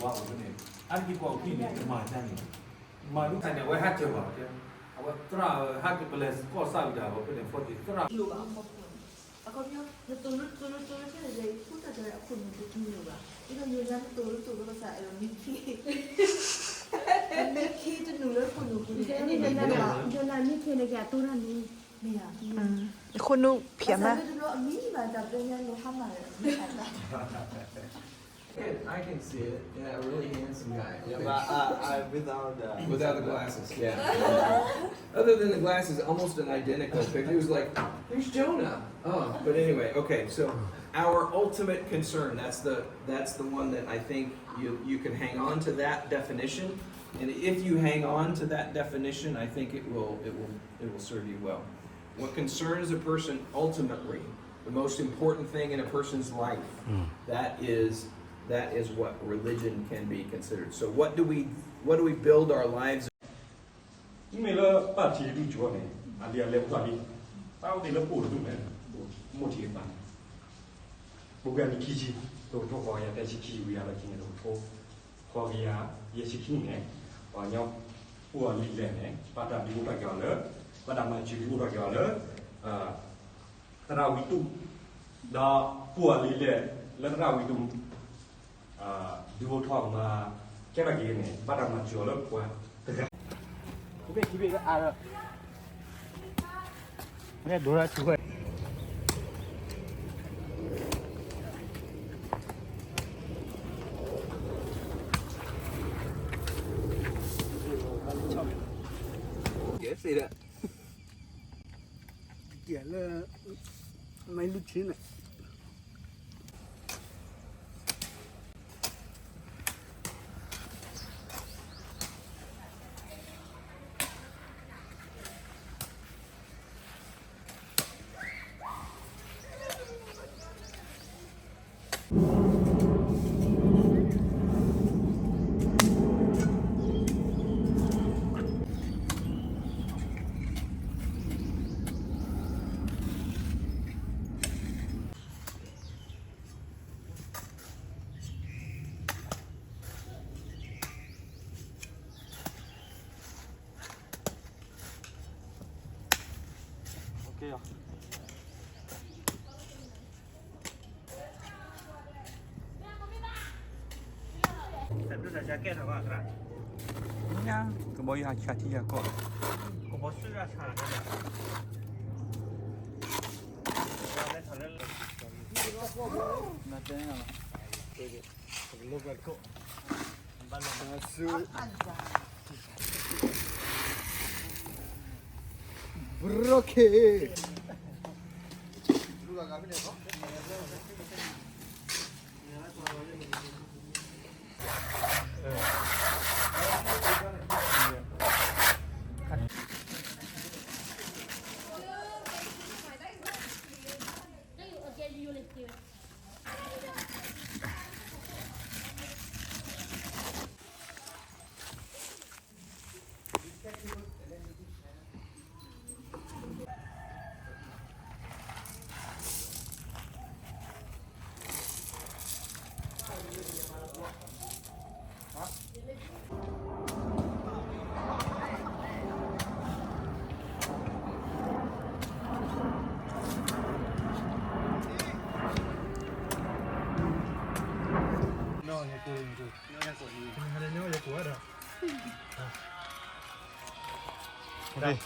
ဝါအိၣ်ဖဲန့ၣ်, အါတက့ၢ်ပှၤအိၣ်ဖဲန့ၣ် တမၤတၢ်န့ၣ်, မၤဒ်န့ၣ် အဝဲဟးကၢၤဘၣ်, အဝဲသရၣ်ဟးကၢၤ ပလဲၤကီၢ်ဆၣ်ဝံၤဒီး အဝဲဖဲန့ၣ် ဖီၣ်တံၢ်သရၣ် အခီပညီ နသိၣ်လိသိၣ်လိသိၣ်လိထဲလဲၣ် အခိၣ်တၢ်တၢ်အခိၣ်နူာ်ပူၤတမ့ၢ်ဘၣ်, ဒ်သိးယိၤညါနသိၣ်လိသိၣ်လိဘၣ်ဆၣ် အဲၣ်ဒိးမံခ့, မံခ့တနုာ်လၢခိၣ်နူာ်ပူၤန့ၣ်, ယိၤလၢမံခ့န့ၣ်က့ၤအတိၢ်တၢ်န့ၣ်, မ့ၢ်ဧါ, ခိၣ်နူာ်ဖျဲးမး, ဘၣ်ဆၣ်လၢတဘျီအမံဘၣ်တၢ်ပညါလိၤဟါမၢ်, I can see it. Yeah, a really handsome guy. Yeah, but, uh, uh, without the, without the glasses, yeah. Other than the glasses, almost an identical picture. It was like, there's Jonah. Oh, but anyway, okay. So our ultimate concern, that's the that's the one that I think you you can hang on to that definition. And if you hang on to that definition, I think it will it will it will serve you well. What concerns a person ultimately, the most important thing in a person's life, that is that is what religion can be considered. So what do we what do we build our lives မ့ၢ်လၢပာ်ထံတဒူၣ်ကၠီန့ၣ် အလံာ်အလဲၢ်အိၣ်သးလံ, ပာ်အိၣ်သ့လၢပိၢ်တဒူၣ်န့ၣ်, မိၢ်ထံးအသးန့ၣ်, ပူၤကွံာ်အနံၣ်ခံဆံ, တကထိဃိးကယၤသၢဆံခံဝံၤအလီၢ်ခံန့ၣ် တကထိဃိးကယၤယဲၢ်ဆံခံန့ၣ်, ပှၤကညီပိၢ်အလံာ်လဲၢ်န့ၣ် ဘၣ်တၢ်ဒုးအိၣ်ထီၣ်က့ၤအီၤလၢ, ဘၣ်တၢ်မၤစၢၤဒုးအိၣ်ထီၣ်က့ၤအီၤလၢ သရၣ်ဝံတူၣ်, ဒီးပိၢ်အလံာ်လဲၢ်လၢသရၣ်ဝံတူၣ် ဒုးအိၣ်ထီၣ်မၤ ကဲထီၣ်က့ၤန့ၣ် ဘၣ်တၢ်မၤစၢၤအီၤလၢပှၤတဂၤ, ခံဘ့ၣ်ခံဘ့ၣ်လၢအါလၢ, မ့ၢ်ဒိရဆူၣ်ဝဲ, ကဲစ့ဒၣ် ကဲလၢ မ့ၢ်လူၢ်ထံန့ၣ် ကဘီယူၤဟးဆါထံယၤကီၢ်, ကဘီဆူၣ်ရဆါ, ဘြိၣ်ခ့